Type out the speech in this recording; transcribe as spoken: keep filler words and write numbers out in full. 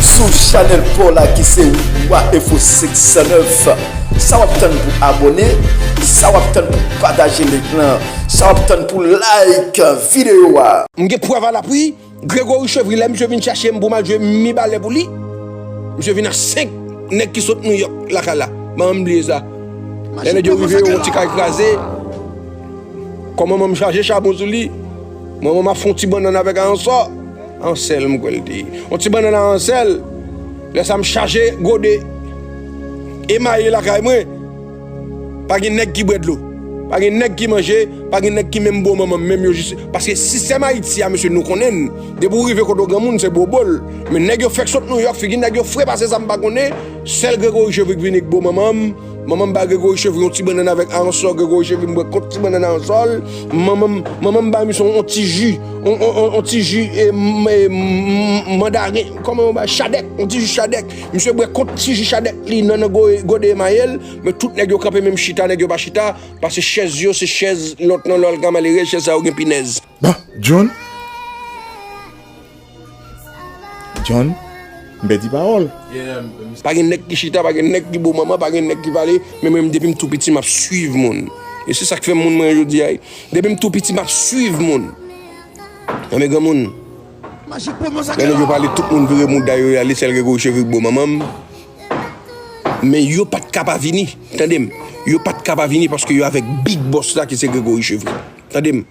Sou chanèl pa w la ki se Wa Enfo senk san nèf. Sa w ap tann pou abòne? Sa w ap tann pou pataje link lan? Sa w ap tann pou like videyo a? M gen prèv alapwi. Gregory Chevry, lè misye vin chache m pou m al jwe mibalè pou li, misye vin ak senk nèg ki sot Nouyòk lakay la. Manman m bliye sa. Lè nèg yo rive, yon ti kay kraze. Kòman manman m chaje chabon sou li? Manman m ap fè yon ti bannann avèk aransò. Ansèl, m kwè l te ye. Yon ti bannann aransèl. Lè sa m chaje gode emaye lakay mwen. Pa gen nèg ki bwè dlo. Pa gen nèg ki manje. Pa gen nèg ki menm bo manman m. Menm yo jis. Paske sistèm Ayiti a, mesye, nou konnen n. Depi w rive kote yon granmoun, se bobo l. Men nèg yo fèk sot Nouyòk, figi nèg yo fre pase sa m pa konnen. Sèl Gregory Chevry k vini k bo manman m. Manman m bay Gregory Chevry yon ti bannann avèk aransò. Gregory Chevry m bwè kont ti bannann aransò l. Manman m, manman m bay misye yon ti ji, yon, yon, yon, yon ti ji e, m- e, m- mandaren, kòman yo bay chadèk, yon ti ji chadèk. Misye bwè kont ti ji chadèk li nan, nan go- gode emaye l. Men tout nèg yo kanpe, menm chita nèg yo pa chita. Paske chèz yo se chèz lòt nan lòl ka malere, chèz sa yo gen pinèz. Bon, John. John, m pèdi pawòl. Pa gen nèg ki chita, pa gen nèg ki bo manman, pa gen nèg ki pale. Men mwen, depi m tou piti, m ap swiv moun. E se sa k fè m moun mwen jodi a. Depi m tou piti, m ap swiv moun. Nan men granmoun. Lè nèg yo pale, tout moun vire mouda yo, y ale, sèl Gregory Chevry k bo manman m. Men yo pa t ka pa vini, tande m. Yo pa t ka pa vini paske yo avèk Big Boss la ki se Gregory Chevry. Tande m.